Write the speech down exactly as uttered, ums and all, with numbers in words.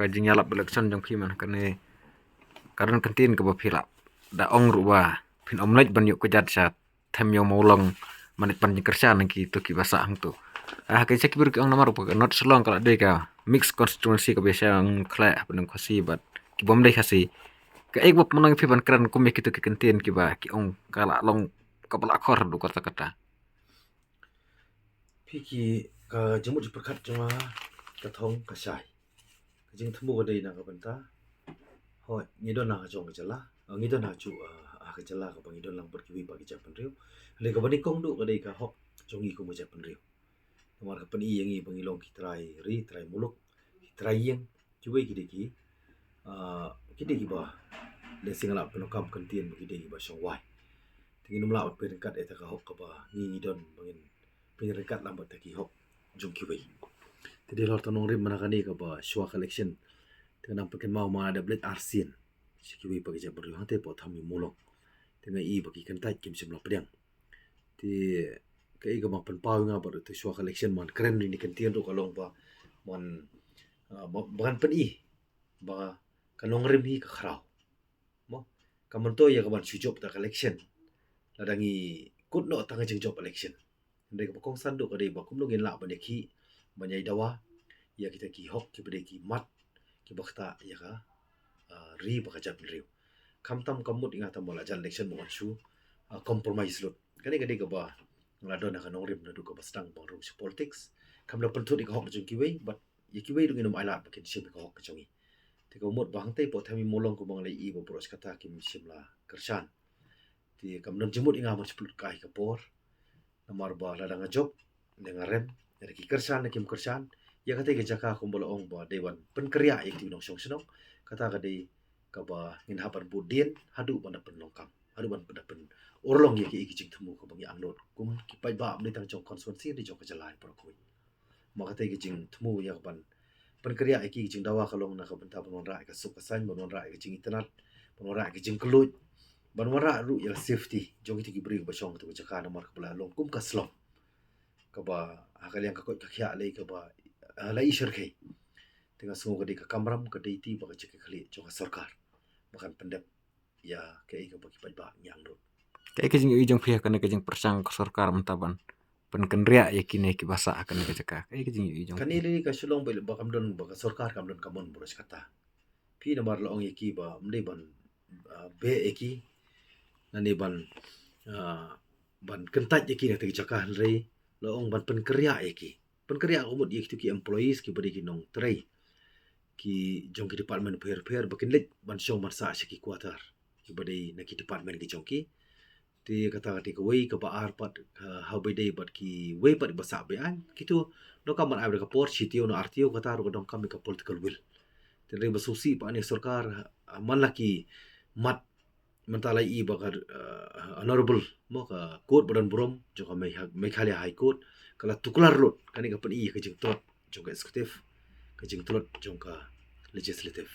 Ka jingïalap election jong phi man kane, ka don kyntien kaba phi lah da ong ruh ba phin ym leit ban ïoh kjat sha them ïong Mawlong, man ban jingkyrshan na kito kiba sah hangto. Ah, ka jaka ki briew ki ong namar ba ka North Shillong ka la dei ka mixed constituency kaba ïashong khleh hapdeng Khasi bad ki bym dei Khasi. Kaei kaba pynlong ïa phi ban kren kum ïa kito ki kyntien kiba ki ong ka la long kaba la khor haduh katta katta? Phi ki, ka jingmut jingpyrkhat jong nga ka thong ka shai. Ka jingthmu ka dei na ka bynta, hooid, ngi don ha ka jong ka jylla, ah, ngi don ha ju, ah, ha ka jylla kaba ngi don lang bad kiwei pat ki jaitbynriew. Hynrei kaba nyngkong duh ka dei ka hok jong ngi kum ka jaitbynriew. Namar ka pyni ïa ngi ba ngi long ki trai ri, trai muluk, ki trai ïing, kiwei ki dei ki, ah, ki dei kiba, lehse nga lah pyndonkam kyntien ba ki dei kiba shong wai. Te ngin ym lah ban pynryngkat ïa kata ka hok kaba ngi ngi don ba ngin pynryngkat lang bad kita ki hok jong kiwei. Te dei halor kata ka nongrim mynta kane kaba shuwa ka election, te nga dang pynkynmaw ma dep leit arsien sha kiwei pat ki jaitbynriew hangtei hapoh Thami Mawlong. Te nga i ba ki kyntait kim shym la pdiang. Te kaei kaba pynpaw ïa nga bad ruh te shuwa ka election man kren ri ne kyntien ruh ka long ba man, ah, ba, ba ngan pyni ba ka nongrim hi ka khraw. Mo, ka myntoi ïa ka ban shu jop da ka election, lada ngi kut noh tang ka jingjop election. Hynrei kaba kongsan duh ka dei ba kumno ngin lah ban ïakhih ban ïai dawa ïa kita ki hok kiba dei ki mat kiba ktah ïa ka, ah, ri bad ka jaitbynriew. Khamtam ka mut ïa nga tam ba la jan election ba ngan shu, ah, compromise lut. Kane ka dei kaba nga la don ha ka nongrim naduh kaba sdang ba nga rung sha politics. Kam da pynthut ïa ka hok jong kiwei bad ïa kiwei ruh ngin ym ailad ba kin shim ïa ka hok ka jong ngi. Te ka mut ba hangtei hapoh Thami Mawlong kumba nga la i ba baroh shi katta kim shym la kyrshan. Te kam don jingmut ïa nga ban shu pynlut kai ka por. Namar ba lada nga jop ne nga rem, lada ki kyrshan ne kim kyrshan, ïa katei ka jaka kumba la ong ba dei ban pynkynriah ïa ki nongshong shnong. Kata ka dei kaba ngin hap ban bud dien haduh ban da pynlong kam, haduh ban da pynurlong ïa ki, ïa ki jingthmu kaba ngi angnud kum ki paidbah, ym dei tang jong constituency, dei jong ka jylla baroh kawei. Ma katei ka jingthmu ïa ka ban pynkynriah ïa ki, ka jingdawa ka long na ka bynta ban wanrah ïa ka suk ka saiñ, ban wanrah ïa ka jingitynnad, ban wanrah ïa ka jingkylluid, ban wanrah ruh ïa ka safety jong kito ki briew ba shong ha kato ka jaka namar kaba la long kum ka slum kaba ha ka liang ka koit ka khiah lei kaba, ah, la i shyrkhei. Te nga sngew ka dei ka kamram, ka dei ti ba ka jingkyrkhu jong ka sorkar ba kan pyndep ïa kaei kaba ki paidbah ngi angnud. Kaei ka jingïohi jong phi ha kane ka jingpyrshang ka sorkar mynta ban pynkynriah ïa kine kiba sah ha kane ka jaka? Kaei ka jingïohi jong phi? Kane lei ka shu long ba, ba kam don, ba ka sorkar kam don ka mon baroh shi katta. Phi namar la ong ïa ki ba ym dei ban, ah, beh ïa ki, lane ban, ah, ban kyntait ïa ki na kata ka jaka, hynrei la ong ban pynkynriah ïa ki. Pynkynriah ka mut ïa kito ki employees kiba dei ki nongtrei ki jong ki department pher pher ba kin leit ban shong ban sah sha ki quarter kiba dei na ki department ki jong ki. Te kata ka dei kawei, kaba ar pat, ah, ha ba ïadei bad kiwei pat ba sah be-aiñ, kito donkam ban ai bad ka por, shi taïew ne ar taïew, kata ruh ka donkam ïa ka political will. Te hynrei ba sngewsih pat ïa ka sorkar, ah, man la ki mat mynta la i ba ka, ah, honorable, mo, ka court ba don burom jong ka Megha-, Meghalaya High Court ka la tuklar lut, kane ka pyni ïa ka jingtlot jong ka executive, ka jingtlot jong ka legislative.